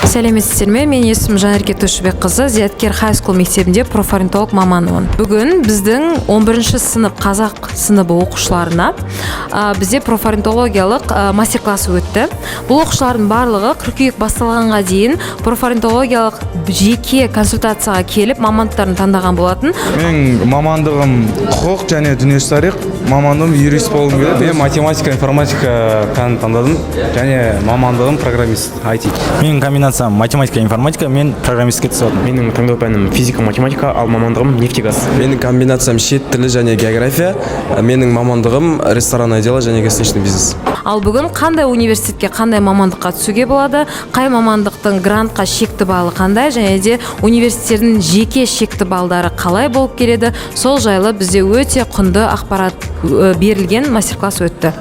Сәлеметсіздер ме? Менің есімім Жанерке Тойшыбекқызы, Зияткер High School мектебінде профориентолог маманымын. Бүгін біздің 11 сынып қазақ сыныбы оқушыларына бізде профориентологиялық мастер класс өтті. Бұл оқушылардың барлығы қыркүйек басталғанға дейін профориентологиялық жеке консультацияға келіп, мамандықтарын таңдаған болатын. Менің мамандығым құқық және дүниежүзі тарих, мамандығым юрист болғым келеді. Мен математика, информатика пәнін таңдадым және мамандығым программист IT. Менің комбинациям математика, информатика, мен программистке түсіп жатырмын. Менің таңдау пәнім физика, математика, ал мамандығым нефтегаз. Менің комбинациям шет тілі және география. Менің мамандығым ресторанное дело және гостиничный бизнес. Ал бүгін қандай университетке, қандай мамандыққа түсуге болады, қай мамандықтың грантқа шекті балы қандай және де университеттердің жеке шекті балдары қалай болып келеді, сол жайлы бізде өте құнды ақпарат берілген мастер класс өтті.